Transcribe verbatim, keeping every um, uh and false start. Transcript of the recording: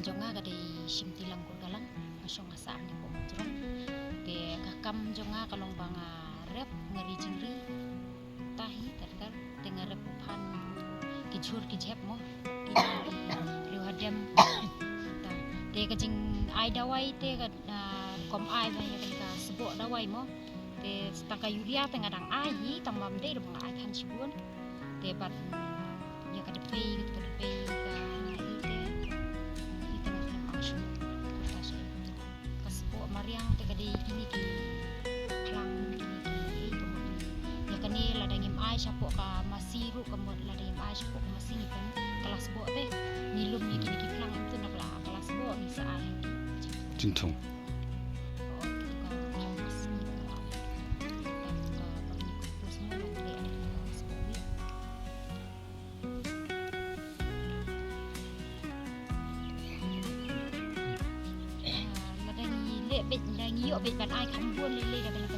Jong nga ka dei Shimti Langkur Galang, nga shong nga sah hangne hapoh Mawjrong. Te ka kam jong nga ka long ba nga rep, nga ri jingri. Tahi, ter ter, te nga rep u phan ki jhur ki jhep mo. Ki ri hadem. Ta, te ka jingai dawai te ka, ah, kum ai ba ïa ka sboh dawai mo. Te tang ka urea te nga dang ai hi, tang ba ym dei ruh ba nga ai than shibun. Te bad, mm, ïa ka dpei, ka dpei ka i te. I te nga khlem ai shuh. Ka sboh mariang te ka dei kine ki khlang, kine ki, eh, ka mut. Ïa kane lada ngim ai shapoh ka masi ruh ka mut, lada ngim ai shapoh ka masi ngi pyn ka la sboh te. Ngi lum ïa kine ki khlang, em tu na ka la, ka la sboh ngi sa ai. Jingthung. Lada ngi leh beit, lada ngi ïoh beit ban ai kham bun lei lei da ban ka